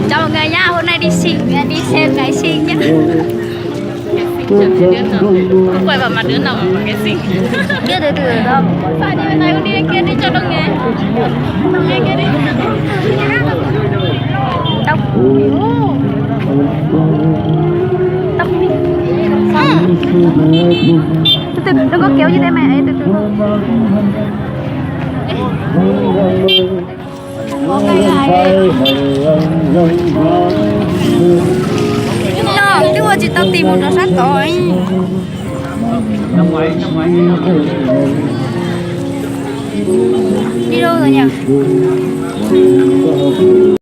Chào mọi người nha, hôm nay đi sinh, đi xem gái sinh nhá. Không quay vào mặt đứa nào mà cái gì. Biết từ từ rồi đó. Phải đi bên này, đi bên kia đi cho đông nghề. Đi kia đi. Tóc. Tóc. Từ từ, đừng có kéo như thế mày, ấy, từ từ thôi. No, twb ua tsis tau tim mus rau sab tod. Đi đâu rồi nhỉ?